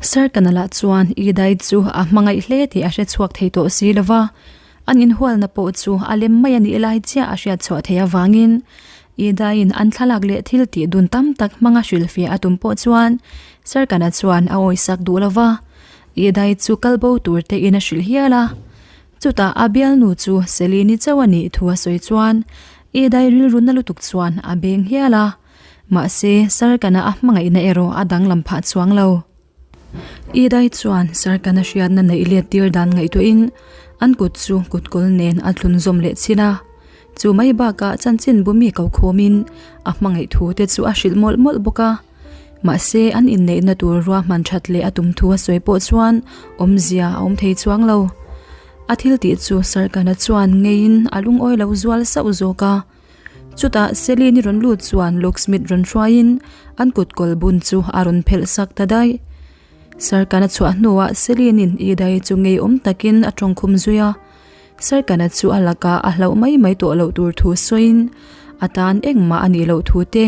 Sarkana lah chuan Idai chu a hmangaih hle tih a hre chhuak thei tawh si lo va, an inhualna pawh chu a lem mai a nih lai chiah a hriat chhuah theih avangin Idaiin an thlalak leh thil tih dun tam tak hmanga hrilhfiah a tum pawh chuan Sarkana chuan a awisak duh lo va, Idai chu kalbo tur tein a hrilh hial a. Chutah a bialnu chu Selini chauh a nih thu a sawi chuan Idai rilru na lutuk chuan a beng hial a. Mahse, Sarkana a hmangaihna erawh a danglam phah chuang lo. Idai chuan Sarkana hriatna neih let tir dan ngaihtuahin an kut chu kutkawl nen a thlun zawm leh chin a. Chu mai bakah chanchin bumi ko khawmin a hmangaih thu te chu a hrilh mawlh mawlh bawk a. Mahse, an inneihna tur ruahman that leh a tum thu a sawi pawh chuan awmzia a awm thei chuang lo. A thil tih chu Sarkana chuan ngeiin a lungawi lo zual sauh zawk a. Chutah Celine-i rawn lut chuan locksmith rawn hruaiin an kut kawl bun chu a rawn phelh sak ta daih. Sarkana chhuah hnuah Celine-in Idai chu ngeiawm takin a tawngkhum zui a. Sarkana chu a lakah a hlauh mai mai tawh loh tur thu sawiin a tan engmah a nih loh thu te,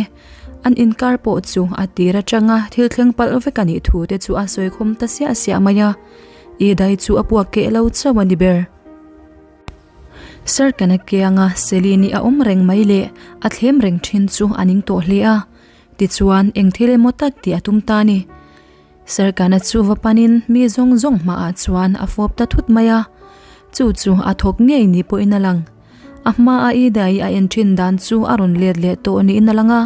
an inkar pawh chu a tir atanga thil thleng palh vek a nih thu te chu a sawi khawm ta siah siah mai a. Idai chu a puak keh lo chauh a ni ber. Sarkana kianga Selini a awm reng mai leh a thlem reng thin chu a ning tawh hle a, tichuan eng thil emaw tak tih a tum ta a ni. Sarkana chu va panin mi zawng zawng hmaah chuan a fawp ta thut mai a, chu chu a thawk ngei ni pawhin a lang. A hmaa Ida-i a en thin dan chu a rawn let leh tawh niin a lang a,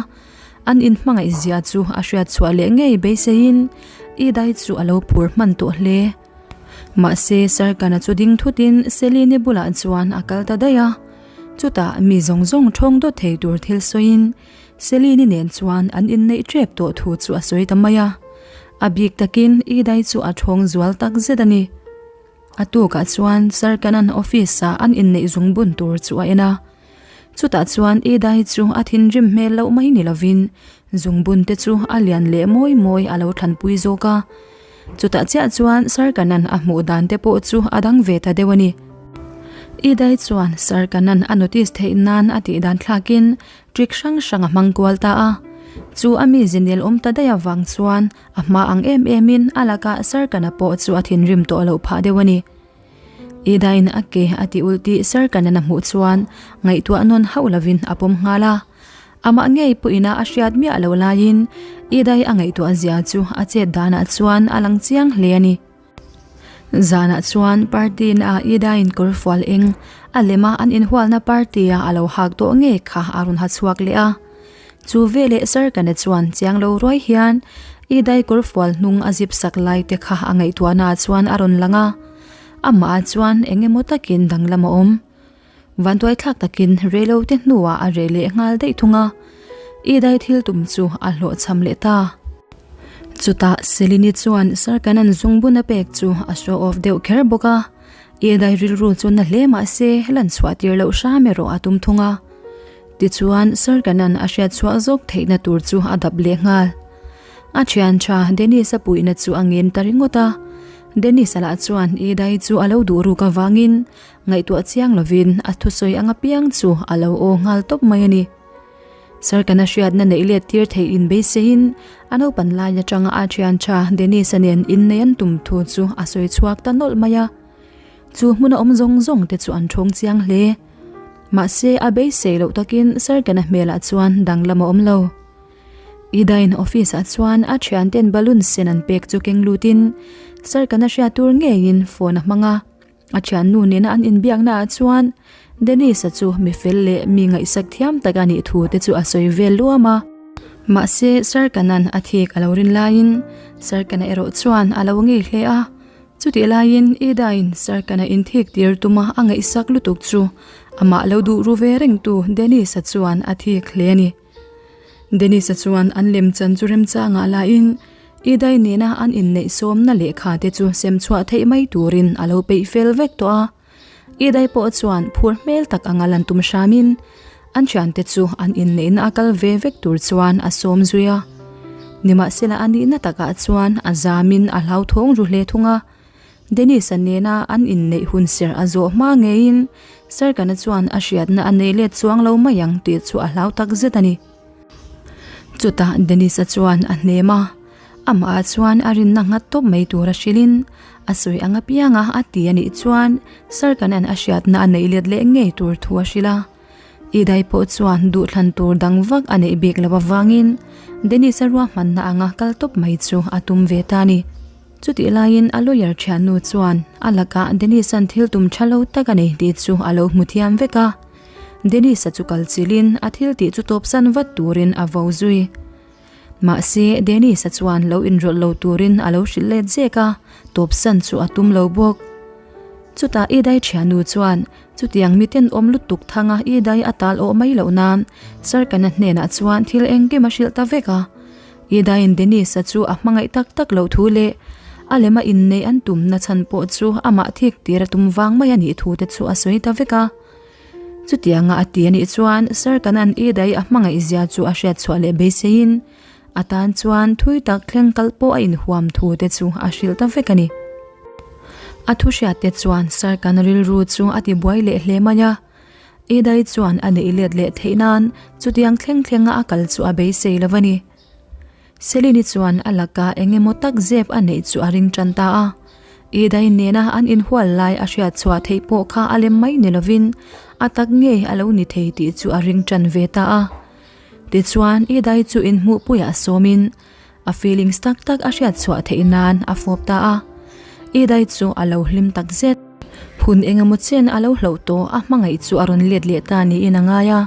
an inhmangaih zia chu a hriat chhuah leh ngei beiseiin Ida-i chu a lo phur hman tawh hle. Mahse, Sarkana chu ding thutin Selini bulah chuan a kal ta daih a. Chutah mi zawng zawng thawng dawt thei tur thil sawiin Selini nen chuan an inneih tep tawh thu chu a sawi ta mai a. A bik takin Idai chu a thawng zual tak zet a ni. A tukah chuan Sarkana'n office-ah an inneih zungbun tur chu a en a. Chutah chuan Idai chu a thinrim hmel loh mai ni lovin zungbun te chu a lian leh mawi mawi a lo thlanpui zawk a. Chutah chiah chuan Sir Kanan a hmuh dan te pawh chu a dang ve ta deuh a ni. Idai chuan Sir Kanan a notice theih nan a tih dan thlakin trick hrang hrang a hmang kual ta a. Chu a mi zinel awm ta daih avang chuan a hma ang em emin a lakah Sir Kana pawh chu a thinrim tawh loh phah deuh a ni. Idaiin a ke a ti ulh tih Sir Kanan a hmuh chuan ngaihtuah nawn hauh lovin a pawm nghal a. Amah ngei pawhin a hriat miah loh laiin Idai a ngaihtuah zia chu a chet danah chuan a lang chiang hle a ni. Zanah chuan party na ah Idaiin kawr fual eng a lem a an inhualna party ah a lo hak tawh ngei kha a rawn ha chhuak leh a. Chu veleh Sarkana chuan chiang lo ruai hian Idai kawr fual hnung a zip sak lai te kha a ngaihtuahna ah chuan a rawn lang a. Amah ah chuan eng emaw takin danglam a awm. Vantuai thlak takin reilo te hnuah a reh leh nghal daih thung a, Idai thil tum chu a hlawhchham leh ta. Chutah Selini chuan Sarkanan zungbun a pek chu a show off deuh kher bawk a, Idai rilru chu na hle mah se lan chhuah tir loh hram erawh a tum thung a. Tichuan Sarkanan a hriat chhuah zawk theihna tur chu a dap leh nghal. A thian tha Dennis-a puihna chu a ngen ta ringawt a, Dennis-a lah chuan Idai chu a lo duh ruk avangin Ngaihtuah chiang lovin a thusawi anga piang chu a lo aw nghal tawp mai a ni. Sarkana hriatna neih let tir theih in beiseiin a naupan lai atanga a thian tha Dennis-a nen innei an tum thu chu a sawi chhuak ta nawlh mai a. Chu hmuna awm zawng zawng te chu an thawng chiang hle. Mahse a beisei loh takin Sarkana hmelah chuan danglam a awm lo. Idain office ah chuan a thianten balloon sen an pek chu keng lutin Sarkana hriat tur ngeiin phone a hmang a. A thiannu nena an inbiakna ah chuan Dennis-a chu mi fel leh mi ngaihsak thiam tak a nih thu te chu a sawi vel luam a. Mahse Sarkanan a thik a lo rin laiin Sarkana erawh chuan a lo ngei hle a. Chutih laiin Ida-in Sarkana inthik tir tuma a ngaihsak lutuk chu amah lo duh ru ve rengtu Dennis-a chuan a thik hle a ni. Dennis-a chuan an lemchan chu remchangah lain Idai nena an inneih sawmna lehkha te chu sem chhuah theih mai turin a lo peih fel vek tawh a. Idai pawh chuan phur hmel tak anga lan tum hramin an thiante chu an inneihna a kal ve vek tur chuan a sawm zui a. Nimahsela a nihna takah chuan a zamin a hlauthawng ru hle thung a. Dennis-a nena an inneih hun serh a zawh hma ngeiin Sarkana chuan a hriatna a nei let chuang lo mai ang tih chu a hlau tak zet a ni. Chutah Dennis-a chuan a hnem a, Amah ah chuan a rinna nghat tawp mai tur a hrilhin a sawi ang apianga a ti a nih chuan Sarkanan a hriatna a neih let leh ngei tur thu a hrilh a. Idai pawh chuan duhthlan tur dang vak a neih bik loh avangin Dennis-a ruahmanna anga kal tawp mai chu a tum ve ta a ni. Chutih laiin a lawyer thiannu chuan a lakah Dennis-a'n thil tum tha lo tak a nei tih chu a lo hmu thiam vek a. Dennis-a chu kal chilhin a thil tih chu tawpsan vat turin a vo zui. Mahse, Dennis-a chuan lo inrawlh lo turin a lo hrilh let zek a, tawpsan chu a tum lo bawk. Chutah Idai thiannu chuan chutiang miten awm lutuk thanga Idai a tal awh mai loh nan Sarkana hnenah chuan thil engkim a hrilh ta vek a. Idaiin Dennis-a chu a hmangaih tak tak loh thu leh a lema inneih an tumna chhan pawh chu amah thik tir a tum vang mai a nih thu te chu a sawi ta vek a. Chutianga a ti a nih chuan Sir Kanan Idai a hmangaih zia chu a hriat chhuah leh beiseiin a tan chuan thui tak thleng kal pawh a inhuam thu te chu a hrilh ta vek a ni. A thu hriat te chuan Sir Kana rilru chu a ti buai leh hle mai a. Idai chuan a neih let leh theih nan chutiang thleng thlenga a kal chu a beisei lo a ni. Selini chuan a laka eng emaw tak zep a neih chu a ring tan ta a. Idai nena an inhual lai a hriat chhuah theih pawh kha a lem mai ni lovin a tak ngei a lo ni thei tih chu a ring tan ve ta a. Tichuan Idai chu inhmuhpuiah sawmin a feelings tak tak a hriat chhuah theih nan a fawp ta a. Idai chu a lo hlim tak zet. Hun eng emaw chen a lo hloh tawh a hmangaih chu a rawn let leh ta niin a ngai a.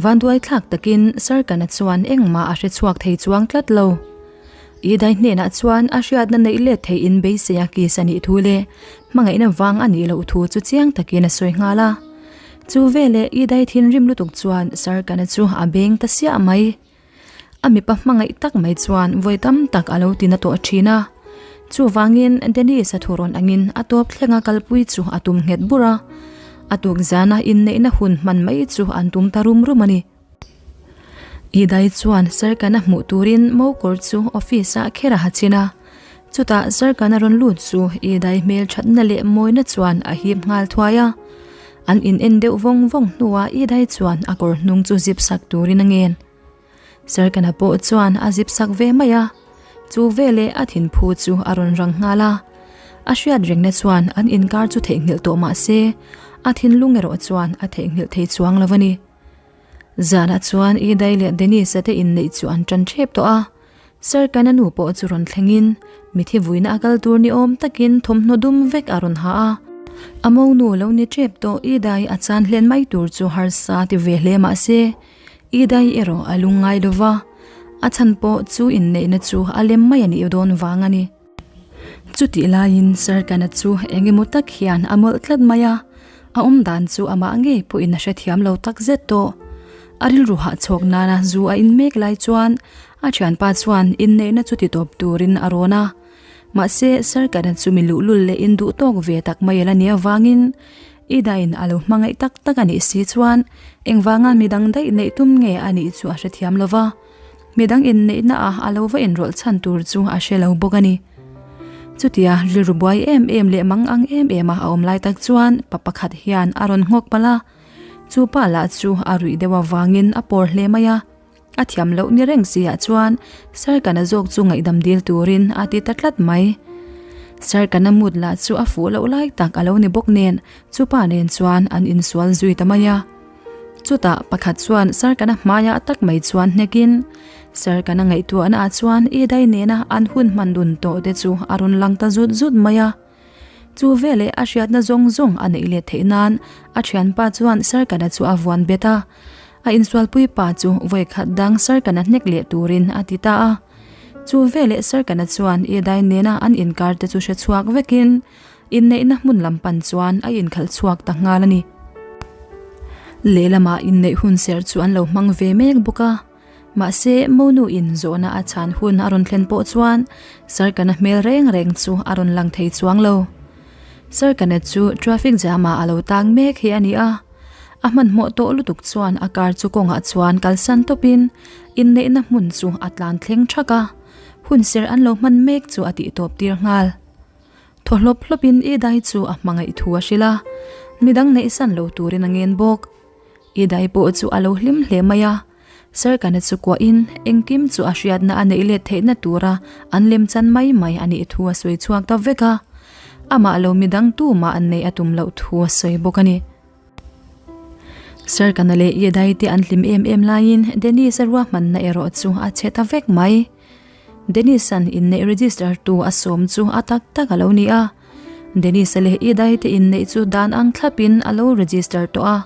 Vanduai thlak takin Sarkana chuan engmah a hre chhuak thei chuang tlat lo. Idai hnenah chuan a hriatna neih let theih in beisei a kis a nih thu leh hmangaihna vang a nih loh thu chu chiang takin a sawi nghal a. Chu veleh Idai thinrim lutuk chuan Sarkana chu a beng ta siah mai. A mipa hmangaih tak mai chuan vawi tam tak a lo ti na tawh thin a. Chuvangin Dennis-a thurawn angin a tawp thlenga kalpui chu a tum nghet bur a. A tuk zana inneihna hun hman mai chu an tum ta rum rum a ni. Idai chuan Serkan-a hmuh turin mokawr chu office-ah kher a ha chin a. Chutah Serkan-a rawn lut chu Idai hmel thatna leh mawina chuan a hip nghal thuai a. An in en deuh vawng vawng hnuah Idai chuan a kawr hnung chu zip sak turin a ngen. Serkana pawh chuan a zip sak ve mai a, chu veleh a thinphu chu a rawn rang nghal a. A hriat rengna chuan an inkar chu theihnghilh tawh mah se, a thinlung erawh chuan a theihnghilh thei chuang lo a ni. Zanah chuan Idai leh Denise-a te inneih chu an tan ṭhep tawh a. Serkana nu pawh chu rawn thlengin mithi vuina a kal tur ni awm takin thawmhnaw dum vek a rawn ha a. A monu lo ni ṭep tawh Idai a chan hlen mai tur chu harsa ti ve hle mah se, Idai erawh a lungngai lo va, a chhan pawh chu inneihna chu a lem mai a nih dawn vang a ni. Chutih laiin Serkana chu eng emaw tak hian a mawlh tlat mai a, a awm dan chu amah ngei pawhin a hrethiam lo tak zet tawh. A rilru hahchhawk nana zu a in mek lai chuan a thianpa chuan inneihna chu titawp turin a rawn a. Mahse, Serkana chu mi luhlul leh induh tawk ve tak mai a la nih avangin Idain a lo hmangaih tak tak a nih si chuan engvanga midang daih neih tum nge a nih chu a hrethiam lo va. Midang inneihna ah a lo va inrawlh chhan tur chu a hre lo bawk a ni. Chutia rilru buai em em leh mang ang em em a a awm lai tak chuan pa pakhat hian a rawn nghawk palh a. Chu pa lah chu a ruih deuh avangin a pawr hle mai a. A thiam loh ni reng si ah chuan Sarkana zawk chu ngaihdam dil turin a ti ta tlat mai. Sarkana mut lah chu a fuh loh lai tak a lo ni bawk nen chu pa nen chuan an insual zui ta mai a. Chutah pakhat chuan Sarkana hmaiah tak mai chuan hnekin Sarkana ngaihtuahna ah chuan Idai nena an hun hman dun tawh te chu a rawn lang ta zut zut mai a. Chu veleh a hriatna zawng zawng a neih let theih nan a thianpa chuan Sarkana chu a vuan bet a. A insualpui pa chu vawikhat dang Sarkana hnek leh turin a ti ta a. Chu veleh Sarkana chuan Idai nena an inkar te chu hre chhuak vekin Inneihna hmun lam pan chuan a inkhalh chhuak ta nghal a ni. Lehlamah inneih hun serh chu an lo hmang ve mek bawk a. Mahse, Monu in zawhna a chhan hun a rawn thlen pawh chuan Sarkana hmel reng reng chu a rawn lang thei chuang lo. Sarkana chu traffic jam ah a lo tang mek hi a ni a. A hmanhmawh tawh lutuk chuan a car chu kawngah chuan kalsan tawpin inneihna hmun chu a tlan thleng thak a. Hun serh an lo hman mek chu a tihtawp tir nghal. Thaw hlawp hlawpin Idai chu a hmangaih thu a hrilh a, midang neihsan lo turin a ngen bawk. Idai pawh chu a lo hlim hle mai a. Serkana chu kuahin engkim chu a hriatna a neih let theihna tura an lemchan mai mai a nih thu a sawi chhuak ta vek a. Amah lo midang tumah an neih a tum loh thu a sawi bawk a ni. Serkana leh Yedai te an hlim em em laiin Dennis-a ruahmanna erawh chu a chhe ta vek mai. Dennis-a'n inneih register tu a sawm chu a tak tak a lo ni a. Dennis-a leh Idai te inneih chu dan ang thlapin a lo register tawh a.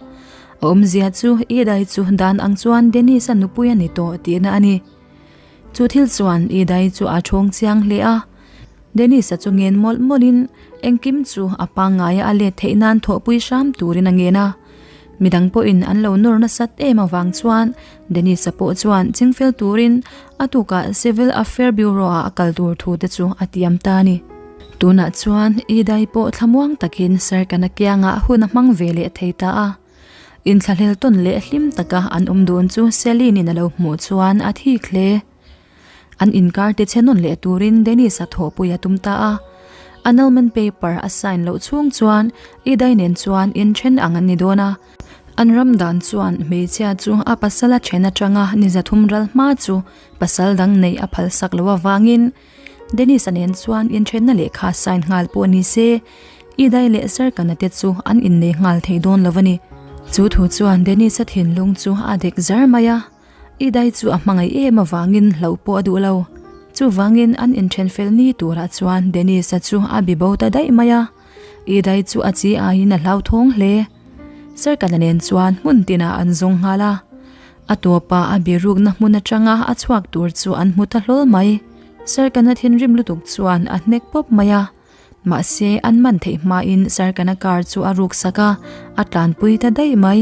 A awmzia chu Idai chu dan ang chuan Dennis-a nupui a ni tawh tihna a ni. Chu thil chuan Idai chu a thawng chiang hle a. Dennis-a chu ngen mawlh mawlhin engkim chu a pangngaia a let theih nan thawhpui hram turin a ngen a. Midang pawhin an lo nawr nasat em avang chuan Dennis-a pawh chuan chingfel turin a tukah Civil Affair Bureau-ah a kal tur thu te chu a tiam ta a ni. Tunah chuan Idai pawh thlamuang takin Serkana kiangah hun a hmang ve leh thei ta a. Inthlahlel tawn leh hlim taka an awm dun chu Celine-in a lo hmuh chuan a thik hle. An inkar ti chhe nawn leh turin Dennis-a thawhpui a tum ta a. Annulment paper a sign loh chhung chuan Idai nen chuan inthen ang an ni dawn a. An ram dan chuan hmeichhia chu a pasal a then atanga ni zathum ral hma chu pasal dang neih a phalsak loh avangin Dennis-a nen chuan inthenna lehkha sign nghal pawh ni se Idai leh Serkana te chu an innei nghal thei dawn lo a ni. Chu thu chuan Dennis-a thinlung chu a dek zar mai a. I dai chu a hmangaih em avangin hlauh pawh a duh lo. Chuvangin an inthen fel ni turah chuan Dennis-a chu a bi bo ta daih mai a. I dai chu a chi aiin a hlauthawng hle. Serkana nen chuan hmun tinah an zawng nghal a. A tawpa a birukna hmun atanga a chhuak tur chu an hmu ta hlawl mai. Serkana thinrim lutuk chuan a hnek pawp mai a. Mahse an man theih hmain Serkana car chu a ruksak a, a tlanpui ta daih mai.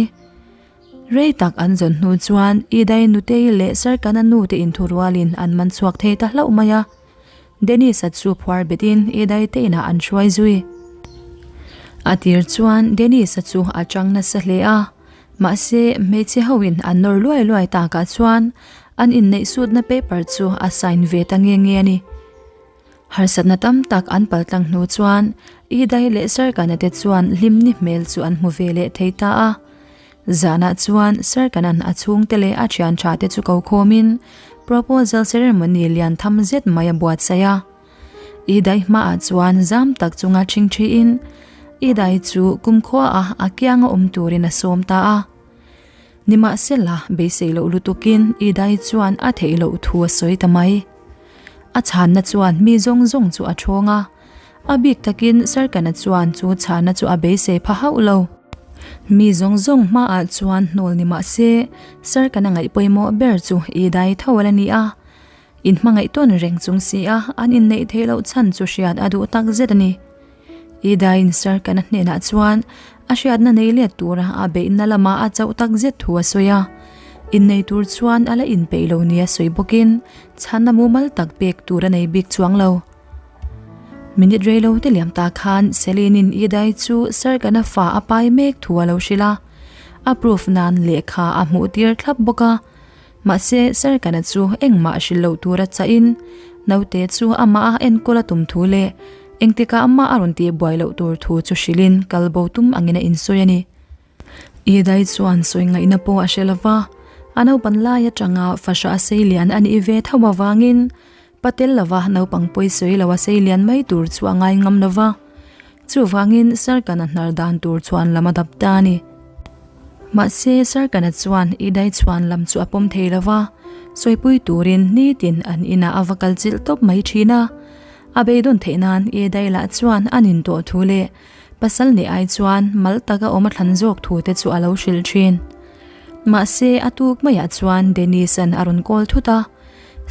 Rei tak an zawn hnu chuan Idai nutei leh Sarkana nu te inthurualin an man chhuak thei ta hlauh mai a. Dennis-a chu phuar betin Idai te inah an hruai zui. A tir chuan Dennis-a chu a chang nasa hle a, mahse hmeichhe hoin an nawr luai luai takah chuan an inneih sutna paper chu a sign ve ta nge nge a ni. Harsatna tam tak an paltlang hnu chuan Idai leh Sarkana te chuan hlimni hmel chu an hmu ve leh thei ta a. Zanah chuan Sarkana'n a chhungte leh a thian tha te chu ko khawmin proposal ceremony lian tham zet mai a buatsaih a. Idai hmaah chuan zam tak chunga ṭhingṭhiin Idai chu kumkhua-a a kianga awm turin a sawm ta a. Nimahsela, beisei loh lutukin Idai chuan a theih loh thu a sawi ta mai. A chhanna chuan mi zawng zawng chu a thawng a, a bik takin Sarkana chuan chu chhanna chu a beisei pha hauh lo. Mi zawng zawng hmaah chuan hnawl ni mah se, Sarkana ngaih pawimawh ber chu Idai tho a la ni a. Inhmangaih tawn reng chung si a, an inneih theih loh chhan chu hriat a duh tak zet a ni. Idaiin Sarkana hnenah chuan a hriatna nei let tura a beihna lama a chauh tak zet thu a sawi a. Innei tur chuan a la inpeih lo nia sawi bawkin chhanna mumal tak pek tur a nei bik chuang lo. Minute rei lo te liam ta khan Celine-in Idai chu Sarkana fa a pai mek thu a lo hrilh a. A proof nan lehkha a hmuh tir thlap bawk a. Mahse, Serkana chu engmah hrilh loh tura chahin naute chu amah a enkawl a tum thu leh engtikah amah a rawn tih buai loh tur thu chu hrilhin kal bo tum angin a insawi a ni. Idai chuan sawi ngaihna pawh a hre lova, a naupan lai atanga fahrah a sei lian a nih ve tho avangin patel lova naupang pawi sawi lo a sei lian mai tur chu a ngai ngam lova, chuvangin Serkana hnar dan tur chuan lam a dap ta a ni. Mahse, Sarkana chuan Idai chhuan lam chu a pawm thei lo va, sawipui turin nitin an inah a va kal chilh tawp mai thin a. A beidawn theih nan Idai lah chuan a nin tawh thu leh pasal neih ai chuan mal taka awm a thlan zawk thu te chu a lo hrilh thin. Mahse, a tuk maiah chuan Dennis-a'n a rawn call thut a.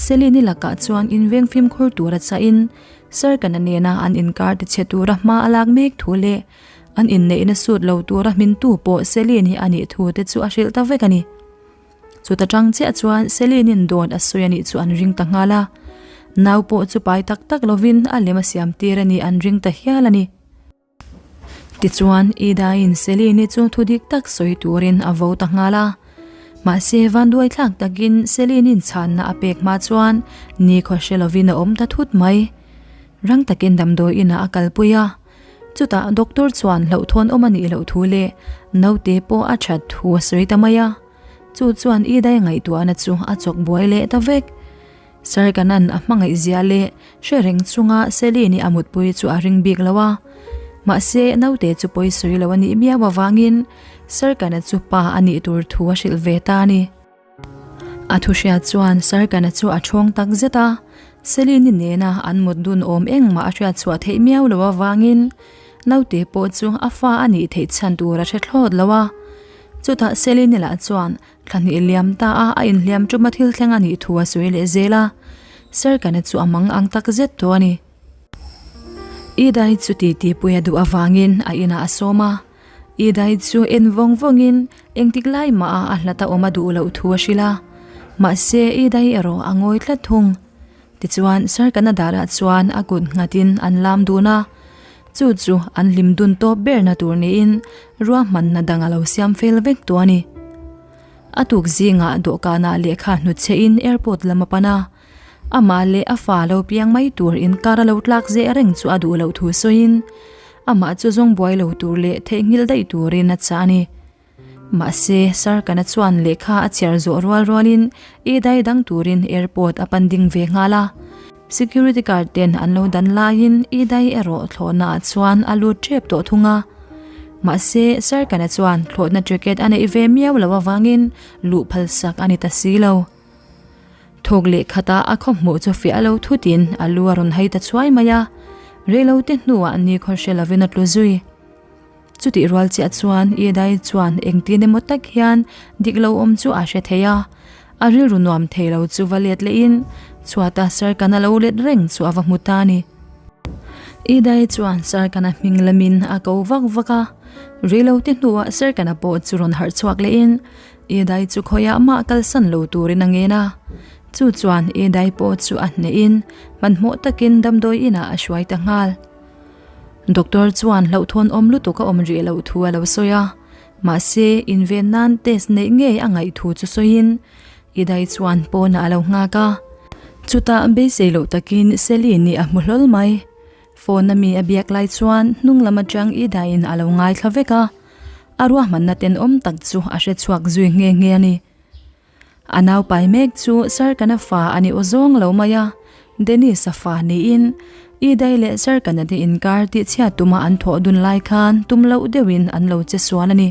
Celine-i lakah chuan inveng fimkhur tura chahin Sarkana nena an inkar tichhe tura hma a lak mek thu leh An inneihna sut lo tura hmintu pawh Celine hi a nih thu te chu a hrilh ta vek a ni. Chuta tang chiah chuan Celine-in dawn a sawi a nih chu an ring ta nghal a. Nau pawh chu pai tak tak lovin a lem a siam tir a nih an ring ta hial a ni. Tichuan, Ida-in Celine-i chu thu dik tak sawi turin a vo ta nghal a. Mahse, vanduai thlak takin Celine-in chhanna a pek hma chuan nikhaw hre lovin a awm ta thut mai. Rang takin damdawi inah a kalpui a. Chutah doctor chuan hlauhthawn awm a nih loh thu leh naute pawh a that thu a sawi ta mai a. Chu chuan Idai ngaihtuahna chu a chawk buai leh ta vek. Sarkanan a hmangaih zia leh hre reng chunga Celine-i a mutpui chu a ring bik lo a. Mahse, naute chu pawi sawi lo a nih miau avangin Sarkana chu pa a nih tur thu a hrilh ve ta a ni. A thu hriat chuan Sarkana chu a thawng tak zet a, Celine-i nena an mut dun awm engmah a hriat chhuah theih miau lo avangin naute pawh chu a fa a nih theih chhan tur a hre thlawt lo a. Chutah Celine-i lah chuan thla hnih liam ta a a inhliam tuma thil thleng a nih thu a sawi leh zel a, Sarkana chu a mang ang tak zet tawh a ni. Idai chu titi pui a duh avangin a inah a sawm a. Idai chu en vawng vawngin engtik lai mah a a hlat a awm a duh loh thu a hrilh a. Mahse Idai erawh a ngawi tlat thung. Tichuan Sarkana darah chuan a kut nghatin an lam dun a. Chu chu an hlim dun tawp berna tur niin ruahmanna dang a lo siam fel vek tawh a ni. A tuk zingah dawhkanah lehkha hnutchhehin airport lam a pan a. Amah leh a fa lo piang mai tur inkar a lo tlak zeh reng chu a duh loh thu sawiin amah chu zawng buai lo tur leh theihnghilh daih turin a chah a ni. Mahse, Sarkana chuan lehkha a chhiar zawh rual rualin i dai dang turin airport a pan ding ve nghal a. Security guard ten an lo dan laiin i dai erawh thlawhna ah chuan a lut tep tawh thung a. Mahse, Sarkana chuan thlawhna ticket a neih ve miau loh avangin luh phalsak a ni ta si lo. Thawk leh khatah a khaw hmuh chu fiah lo thutin a lu a rawn hai ta chhuai mai a, reilote hnuah nikhaw hre lovin a tlu zui. Chutih rual chiah chuan Idai chuan engtin emaw tak hian dik lo awm chu a hre thei a, a rilru nuam thei lo chu va let lehin chhuata Sarkana lo let reng chu a va hmu ta a ni. Idai chuan Sarkana hming lamin a ko vak vak a, reilote hnuah Sarkana pawh chu rawn harh chhuak lehin Edai chu khawiah mah kalsan lo turin a ngen a, chu chuan Edai pawh chu a hnehin hmanhmawh takin damdawi inah a hruai ta nghal. Doctor chuan hlauhthawn awm lutuk a awm rih loh thu a lo sawi a, mahse inven nan test neih ngei a ngaih thu chu sawiin Edai chuan pawnah a lo nghak a. Chutah beisei loh takin Celine-i a hmu hlawl mai. Phone-a mi a biak lai chuan hnung lam atang Edai-in a lo ngaithla vek a. A ruahmanna tenawm tak chu a hre chhuak zui nghe nghe a ni. A naupai mek chu Sarkana fa a ni aw zawng lo mai a, Dennis-a fa niin Idai leh Sarkana te inkar tihchhiat tuma an thawh dun lai khan tum loh deuhin an lo che sual a ni.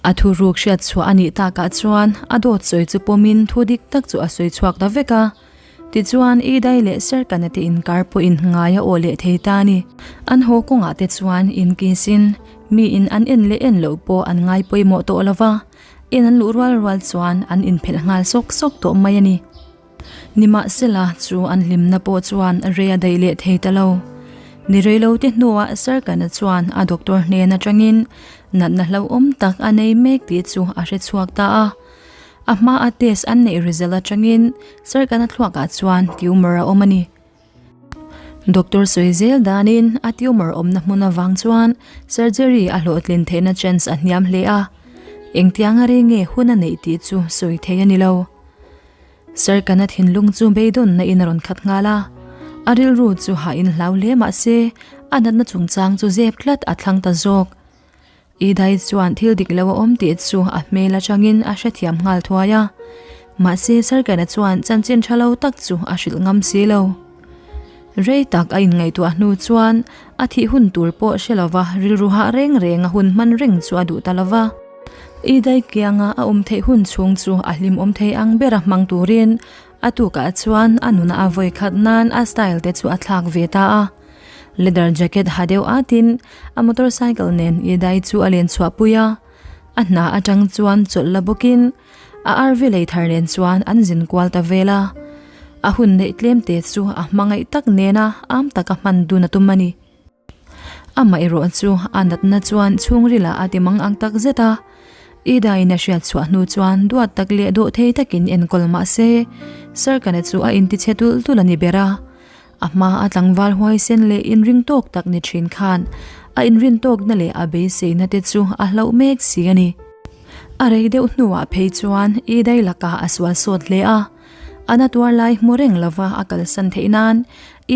A thuruk hriat chhuah a nih takah chuan a dawt sawi chu pawmin thu dik tak chu a sawi chhuak ta vek a. Tichuan, Idai leh Serkana te inkar pawhin ngai a aw leh thei ta a ni. An haw kawngah te chuan inkisin miin an en leh en loh pawh an ngai pawimawh tawh lo va, en an luh rual rual chuan an inphelh nghal sawk sawk tawh mai a ni. Nimahsela, chu an hlimna pawh chuan rei a daih leh thei ta lo. Ni rei lo te hnuah Serkana chuan a doctor hnen atangin natna hlauhawm tak a nei mek tih chu a hre chhuak ta a. A hma a test an neih result atangin Sarkana thluakah chuan tumor a awm a ni. Doctor sawi zel danin a tumor awmna hmun avang chuan surgery a hlawhtlin theihna chance a hniam hle a, engtianga rei nge hun a neih tih chu sawi thei a ni lo. Sarkana thinlung chu beidawnna in a rawn khat nghal a, a rilru chu hah in hlau hle mahse a natna chungchang chu zep tlat a thlang ta zawk. Idai chuan thil dik lo a awm tih chu a hmel atangin a hrethiam nghal thuai a, mahse Sarkana chuan chanchin tha lo tak chu a hrilh ngam si lo. Rei tak a inngaihtuah hnu chuan a thih hun tur pawh hre lova rilru hah reng reng a hun hman reng chu a duh ta lova. Idai kianga a awm theih hun chhung chu a hlimawm thei ang bera hmang turin a tukah chuan a nuna a vawikhat nan a style te chu a thlak ve ta a. Leather jacket ha deuh atin a motorcycle nen Idai chu a len chhuah pui a, a hna atang chuan chawlh la bawkin a RV lei thar nen chuan an zin kual ta vel a. A hun neih tlem te chu a hmangaih tak nena am taka hman dun a tum a ni. Amaherawh chu a natna chuan chhungrilah a ti mang ang tak zet a, Idaiin a hriat chhuah hnu chuan duat tak leh dawh thei takin enkawl mah se Sarkana chu a intichhe tulh tulh a ni ber a. A hma a tlangval huaisen leh inring tawk tak ni thin khan a inrin tawkna leh a beiseina te chu a hlauh mek si a ni. A rei deuh hnuah phei chuan Idai lakah a sual sawt hle a, a na tuar lai hmu reng lova a kalsan theih nan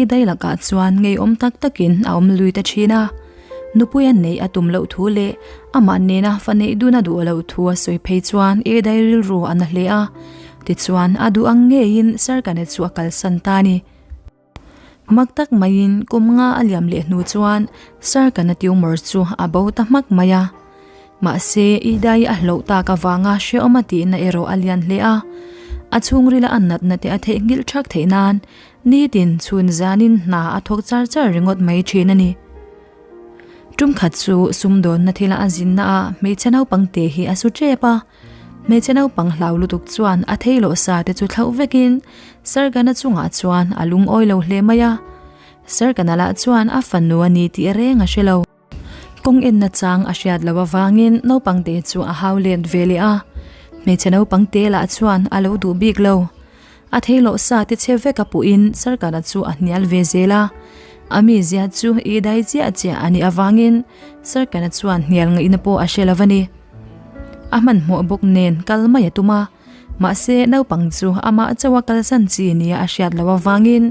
Idai lakah chuan ngeiawm tak takin a awm lui ta thin a. Nupuia neih a tum loh thu leh amah nena fa neih dun a duh loh thu a sawi phei chuan Edai rilru a na hle a. Tichuan, a duh ang ngeiin Sarkana chu a kalsan ta a ni. Mak tak maiin kum nga a liam leh hnu chuan Sarkana tumor chu a bo ta hmak mai a. Mahse, Idai a hloh tak avanga hrehawm a tihna erawh a lian hle a. A chhungrila a natna te a theihnghilh thak theih nan Nitin chhun zanin hna a thawk char char ringawt mai thin a ni. Tum khat chu sumdawnna thila a zinna ah hmeichhe naupang te hi a su tep a. Hmeichhe naupang hlau lutuk chuan a thei lawh sa te chu thlauh vekin Sargana chungah chuan a lungawi lo hle mai a. Sargana lah chuan a fanu a ni tih reng a hre lo. Kawng enna chang a hriat loh avangin naupang te chu a hau let ve leh a, hmeichhe naupang te lah chuan a lo duh bik lo. A thei loh sa te chhe vek a puhin Sarkara chu a hnial ve zel a, a mizia chu i dai chiah chiah a nih avangin Sarkara chuan hnial ngaihna pawh a hre lo a ni. A hmanhmawh bawk nen kal mai a tum a, mahse naupang chu amah chauha kalsan chi nia a hriat loh avangin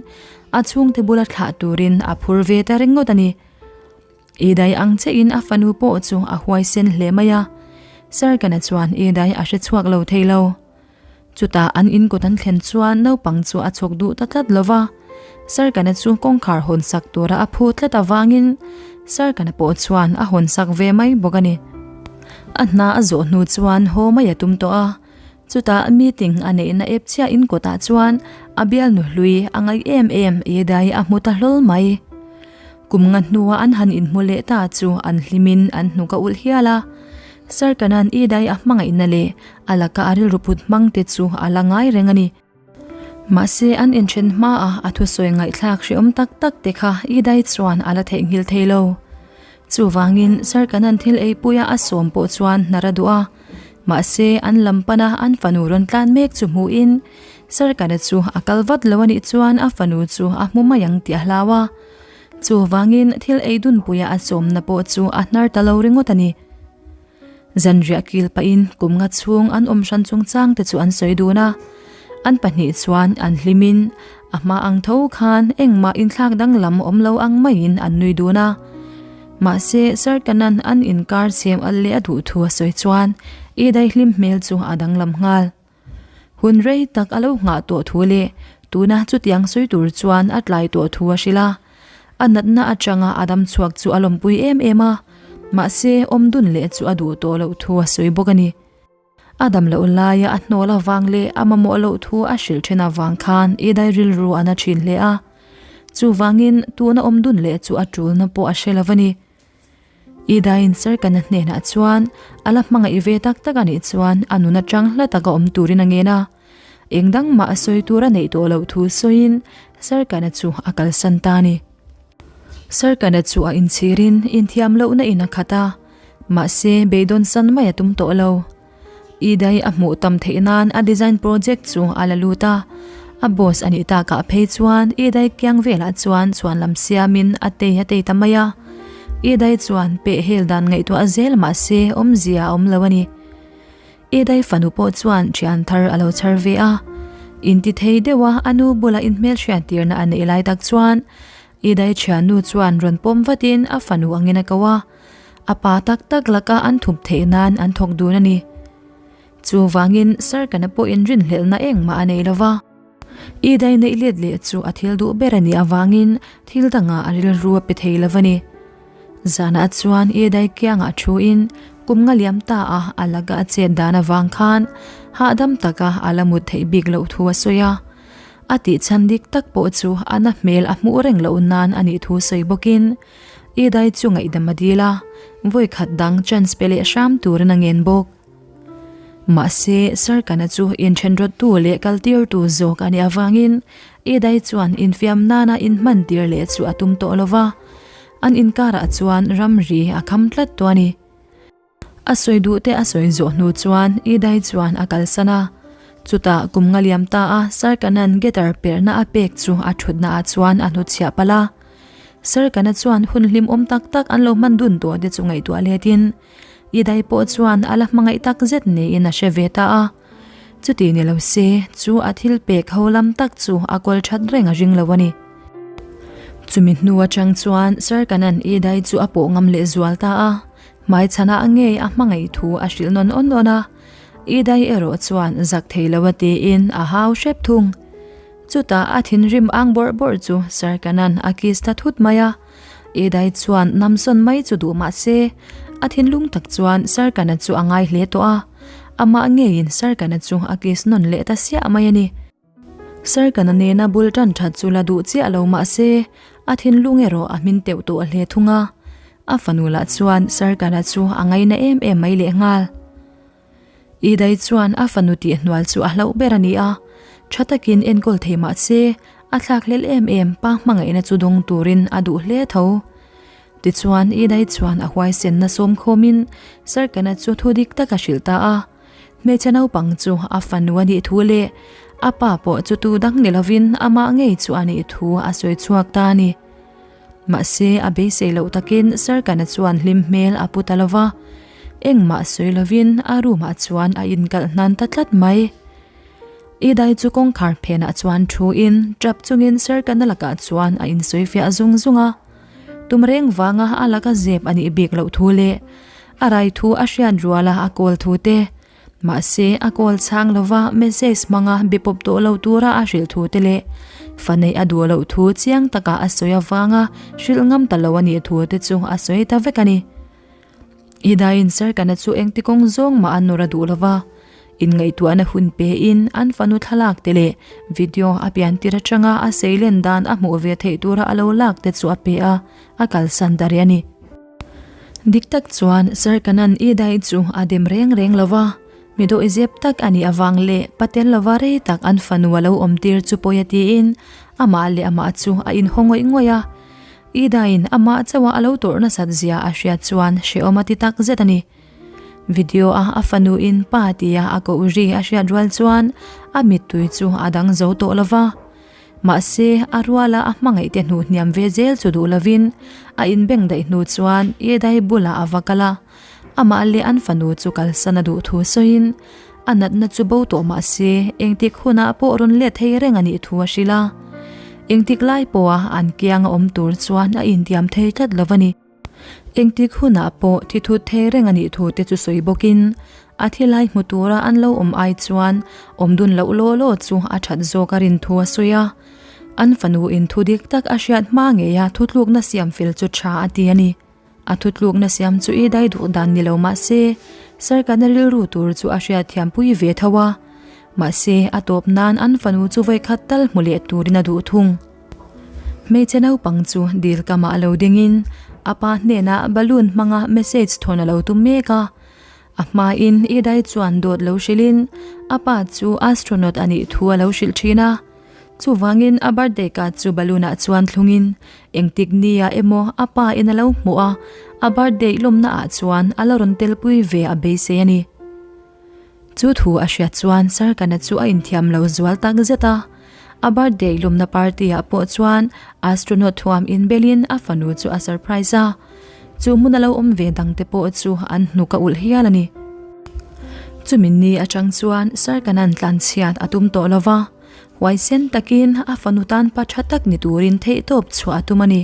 a chhungte bula thlah turin a phur ve ta ringawt a ni. Idai ang chiahin a fanu pawh chu a huaisen hle mai a, Sarkana chuan Idai a hre chhuak lo thei lo. Chutah an in kawt an thlen chuan naupang chu a chhawk duh ta tlat lo va, Sarkana chu kawngkhar hawn sak tura a phu tlat avangin Sarkana pawh chuan a hawn sak ve mai bawk a ni. A hna a zawh hnu chuan haw mai a tum tawh a, chutah meeting a neihna ep chiah in kawtah chuan a bialnu hlui a ngaih em em Idai a hmu ta hlawl mai. Kum nga hnua an han inhmu leh ta chu an hlimin an hnuk a ulh hial a. Sir Kanan Idai a hmangaihna leh a laka a rilru put hmang te chu a la ngai reng a ni. Mahse an inthen hmaa a thusawi ngaihthlak hrehawm tak tak te kha Idai chuan a la theihnghilh thei lo. Chuvangin Sir Kanan thil eipuia a sawm pawh chuan hnar a duh a. Mahse an lam pana an fanu rawn tlan mek chu hmuhin Sir Kana chu a kal vat lo a nih chuan a fanu chu a hmu mai ang tih a hlau a. Chuvangin thil ei dunpuia a sawmna pawh chu a hnar ta lo ringawt a ni. Zanriah kil pahin kum nga chhung an awm hran chungchang te chu an sawi dun a. An pahnih chuan an hlimin a hma ang tho khan engmah inthlak danglam awm lo ang maiin an nui dun a. Mahse Sir Kanan an inkar chhem al leh a duh thu a sawi chuan i daihlim hmel chu a danglam nghal. Hun rei tak a lo nghah tawh thu leh tuna chutiang sawi tur chuan a tlai tawh thu a hrilh a. A natna atanga a dam chhuak chu a lawmpui em em a, mahse awm dun leh chu a duh tawh loh thu a sawi bawk a ni. A dam loh laia a hnawl avang leh a mamawh loh thu a hrilh then avang khan Idai rilru a na thin hle a. Chuvangin tuna awm dun leh chu a tulna pawh a hre lo a ni. Idaiin Serkana hnenah chuan a la hmangaih ve tak tak a nih chuan a nun atang hla taka awm turin a ngen a. Eng dang mah a sawi tur a neih tawh loh thu sawiin Serkana chu a kalsan ta a ni. Serkana chu a inchhirin inthiam lohna in a khat a, mahse beidawn san mai a tum tawh lo. Idai a hmuh tam theih nan a design project chu a la lut a, a boss a nih takah phei chuan Idai kiang velah chuan chhuanlam siamin a tei a tei ta mai a. Idai chuan peh hel dan ngaihtuah zel mahse awmzia a awm lo a ni. Idai fanu pawh chuan thian thar a lo chhar ve a, intithei deuha a nu bula inhmelhriat tirna a neih lai tak chuan Idai thiannu chuan rawn pawm vatin a fanu angin a ko a. A pa tak tak laka an thup theih nan an thawk dun a ni. Chuvangin Sarkana pawhin rinhlelhna engmah a nei lo va. Idai neih let leh chu a thil duh ber a nih avangin thil dangah a rilru a pe thei lo va ni. Zanah chuan Idai kiangah thuin kum nga liam ta a a laka a chet dan avang khan hahdam taka a la mut theih bik loh thu a sawi a. A tih chhan dik tak pawh chu a na hmel a hmuh reng loh nan a nih thu sawi bawkin Idai chu ngaihdam a dil a, vawi khat dang chance pe leh hram turin a ngen bawk. Mahse, Sarkana chu inthenrawttu leh kaltirtu zawk a nih avangin Idai chuan infiam nana inhmantir leh chu a tum tawh lo va, an inkarah chuan ramri a kham tlat tawh a ni. A sawi duh te a sawi zawh hnu chuan Idai chuan a kalsan a. Chutah kum nga liam ta a Sarkanan guitar perhna a pek chu a thutna ah chuan a hnutchhiah palh a. Sarkana chuan hun hlimawm tak tak an lo hman dun tawh te chu ngaihtuah let in Idai pawh chuan a la hmangaih tak zet niin a hre ve ta a. Chuti ni lo se chu a thil pek ho lam tak chu a kawl that reng a ring lo a ni. Chumi hnu atang chuan Sir Kanan Idai chu a pawh ngam leh zual ta a, hmaichhanah ngei a hmangaih thu a hrilh nawn awn awn a. Idai erawh chuan zak thei lo a tiin a hau hrep thung. Chutah a thinrim ang bawrh bawrh chu Sir Kanan a kiss ta thut mai a. Idai chuan namsawn mai chu duh mah se, a thinlung tak chuan Sir Kana chu a ngai hle tawh a. Amah ngeiin Sir Kana chu a kiss nawn leh ta siah mai a ni. Sarkana nena bul tan that chu la duh chiah lo mah se, a thinlung erawh a hmin teuh tawh hle thung a. A fanu lah chuan Sarkana chu a ngaina em em mai lehnghal. Idai chuan a fanu tih hnual chu a hlauh ber a ni a, tha takin enkawl thei mah se, a thlakhlelh em em pa hmangaihna chu dawng turin a duh hle tho. Tichuan Idai chuan a huaisenna sawmkhawmin Sarkana chu thu dik tak a hrilh ta a. Hmeichhe naupang chu a fanu a nih thu leh a pa pawh chu tu dang ni lovin amah ngei chu a nih thu a sawi chhuak ta a ni. Mahse a beisei loh takin Sarkana chuan hlim hmel a pu ta lo va, engmah sawi lovin a room ah chuan a inkalh hnan ta tlat mai. Idai chu kawngkhar phenah chuan thu in tap chungin Sarkana lakah chuan a insawi fiah zung zung a. Tum reng vanga a laka zep a nih bik loh thu leh a rai thu a hriat ruala a kawl thu te, mahse a kawl chhang lova message hmanga be pawp tawh lo tura a hrilh thu te leh fa neih a duh loh thu chiang taka a sawi avanga hrilh ngam ta lo a nih thu te chu a sawi ta vek a ni. Idaiin Sarkana chu engti kawng zawng mah a nawr a duh lova, inngaihtuahna hun pein an fanu thlalak te leh video a pian tir atanga a seilen dan a hmuh ve theih tura a lo lak te chu a pe a, a kalsan ta rih a ni. Dik tak chuan Sarkanan Idai chu a dem reng reng lova, mi dawihzep tak a nih avang leh patel lova rei tak an fanu a lo awm tir chu pawi a tiin amah leh amah chu a inhaw ngawih ngawih a. Ida-in amah chauha a lo tawrh nasat zia a hriat chuan hrehawm a ti tak zet a ni. Video-a a fanuin pa tia a koh ri a hriat rual chuan a mittui chu a dang zo tawh lo va. Mahse, a ruala a hmangaihte hnuh hniam ve zel chu duh lovin a inbeng daih hnu chuan Idai bulah a va kal a, amah leh an fanu chu kalsan a duh thu sawiin a natna chu bo tawh mah se engtik hunah pawh rawn let thei reng a nih thu a hrilh a. Engtik lai pawha an kianga awm tur chuan a intiam thei tlat lo a ni. Engtik hunah pawh thi thut thei reng a nih thu te chu sawi bawkin a thi lai hmu tura an lo awm ai chuan awm dun loh law law chu a that zawk a rin thu a sawi a. An fanu in thu dik tak a hriat hma ngeia thutlukna siam fel chu tha a ti a ni. A thutlukna siam chu i dai duh dan ni lo mah se, Sarkana rilru tur chu a hriatthiam pui ve tho a. Mahse, a tawp nan an fanu chu vawikhat tal hmu leh turin a duh thung. Hmeichhe naupang chu dil kamah a lo dingin a pa hnenah balloon hmanga message thawn a lo tum mek a. A hmain Idai chuan dawt lo hrilhin a pa chu astronaut a nih thu a lo hrilh thin a. Chuvangin a birthday card chu balloon ah chuan thlungin engtik nia emaw a pa in a lo hmuh a, a birthday lawmna ah chuan a la rawn telpui ve a beisei a ni. Chu thu a hriat chuan Sarkana chu a inthiam lo zual tak zet a, a birthday lawmna party ah pawh chuan astronaut thuam inbelin a fanu chu a surprise a, chu hmun a lo awm ve dangte pawh chu an hnuk a ulh hial a ni. Chumi ni atang chuan Sarkana'n tlanchhiat a tum tawh lova, huaisen takin a fanu tan pa tha tak ni turin theihtawp chhuah a tum a ni.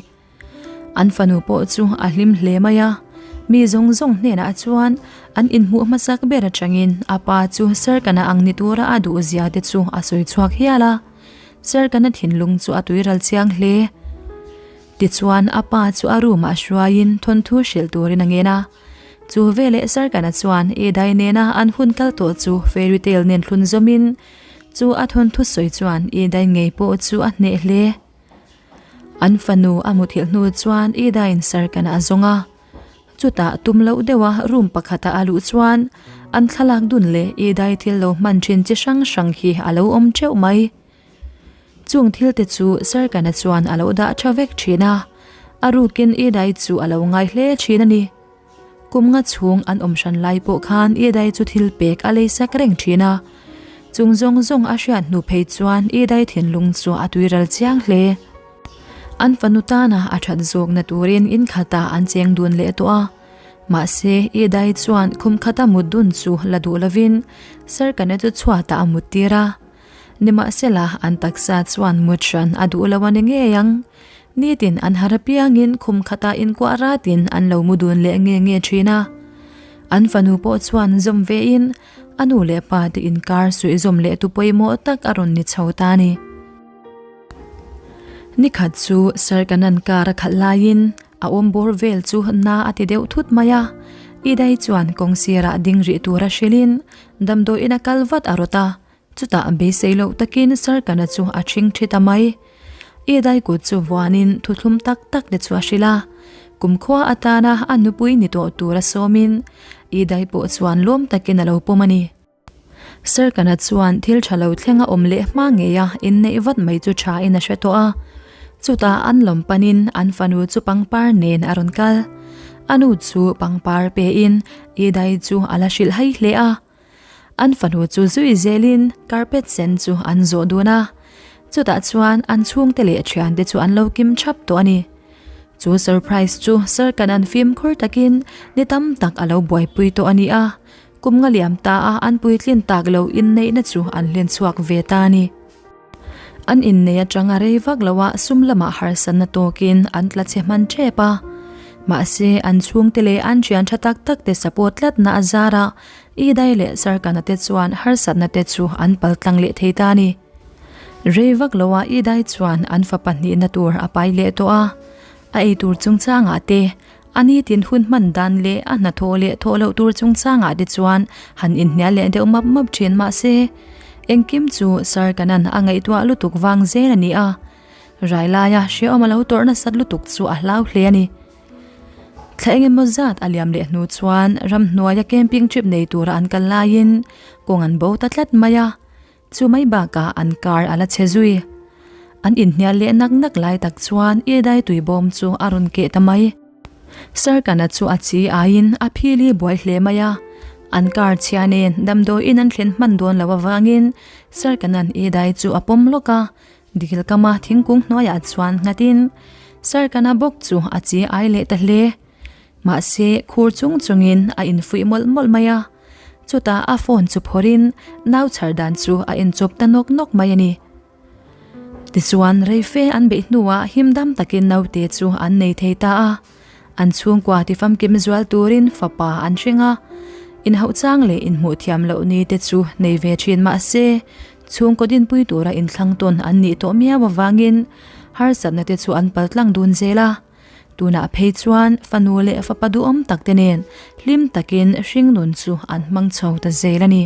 An fanu pawh chu a hlim hle mai a, mi zawng zawng hnenah chuan an inhmuh hmasak ber atangin a pa chu Sarkana ang ni tura a duh zia te chu a sawi chhuak hial a, Sarkana thinlung chu a tuiral chiang hle. Tichuan a pa chu a room ah hruaiin thawnthu hrilh turin a ngen a. Chu veleh Sarkana chuan Idai nena an hun kal tawh chu fairy tale nen thlun zawmin chu a thawnthu sawi chuan Idai ngei pawh chu a hneh hle. An fanu a muthilh hnu chuan Idaiin Sarkana a zawng a. Chutah tum loh deuha room pakhata a luh chuan an thlalak dun leh Idai thil lo hman thin chi hrang hrang hi a lo awm teuh mai. Chung thil te chu Sarkana chuan a lo dah tha vek thin a, a rukin Idai chu a lo ngai hle thin a ni. Kum nga chhung an awm hran lai pawh khan Idai chu thil pek a lei sak reng thin a. Chung zawng zawng a hriat hnu phei chuan Idai thinlung chu a tuiral chiang hle. An fanu tana a that zawkna turin in khatah an cheng dun leh tawh a. Mahse, Idai chuan khum khata mut dun chu la duh lovin Sarkana chu chhuatah a mut tir a. Nimahsela, an taksa chuan mut hran a duh lo a ni ngei ang. Nitin an har apiangin khum khatah inkuah ratin an lo mu dun leh nge nge thin a. An fanu pawh chuan zawm vein a nu leh pa te inkar suih zawm leh tu pawimawh tak a rawn ni chho ta a ni. Nikhat chu Sir Kanan car a khalh laiin a awm bawr vel chu na a ti deuh thut mai a. Idai chuan kawng sirah ding rih tura hrilhin damdawiin a kal vat a rawt a. Chutah beisei loh takin Sarkana chu a ṭhing ṭhi ta mai. Idai kut chu vuanin thuthlum tak tak te chu a hrilh a. Kumkhua atana a nupui ni tawh tura sawmin Idai pawh chuan lawm takin a lo pawm a ni. Sarkana chuan thil ṭha lo thleng a awm leh hma ngei a inneih vat mai chu ṭha in a hre tawh a. Chutah an lawm panin an fanu chu pangpar nen a rawn kal. A nu chu pangpar pein Idai chu a la hrilh hai hle a. An fanu chu zui zelin carpet sen chu an zawh dun a, chutah chuan an chhungte leh thiante chu an lo kim thap tawh a ni. Chu surprise chu Sir Kanan fimkhur takin ni tam tak a lo buaipui tawh a ni a, kum nga liam ta a an puitlin tak lo inneihna chu an hlen chhuak ve ta a ni. An innei atanga rei vak loah sum lamah harsatna tawkin an tla chhe hman tep a. Mahse, an chhungte leh an thian tha tak tak te support tlatna a zarah Idai leh Sarkana te chuan harsatna te chu an paltlang leh thei ta a ni. Rei vak loah Idai chuan an fapa hnihna tur a pai leh tawh a. A eitur chungchangah te, a nitin hun hman dan leh a hnathawh leh thawh loh tur chungchangah te chuan han inhnial leh deuh map map thin mahse, engkim chu Sarkanan a ngaihtuah lutuk vang zel a ni a. Rai laia hrehawm a lo tawrh nasat lutuk chu a hlau hle a ni. Thla eng emaw zat a liam leh hnu chuan ramhnuaia camping trip nei tura an kal laiin kawng an bo ta tlat mai a, chu mai bakah an car a la chhe zui. An inhnial leh nak nak lai tak chuan Idai tui bawm chu a rawn keh ta mai. Sarkana chu a chi aiin a phili buai hle mai a, an car chhia nen damdawiin an thlen hman dawn loh avangin Sarkana'n Idai chu a pawm lawk a, Dil kama thingkung hnuaiah chuan nghatin Sarkana bawk chu a chi ai leh ta hle. Mahse, khur chung chungin a infuih mawlh mawlh mai a. Chutah a phone chu phawrhin nau chhar dan chu a inchawp ta nawk nawk mai a ni. Tichuan, reife an beih hnuah himdam takin naute chu an nei thei ta a. An chhungkua tifamkim zual turin fapa an hring a, inhauh chang leh inhmuh thiam loh ni te chu nei ve thin mah se, chhungkaw dinpui tura inthlang tawn an nih tawh miau avangin harsatna te chu an paltlang dun zel a. Tunah phei chuan fanu leh fapa duhawm tak te nen hlim takin hringnun chu an hmang chho ta zel a ni.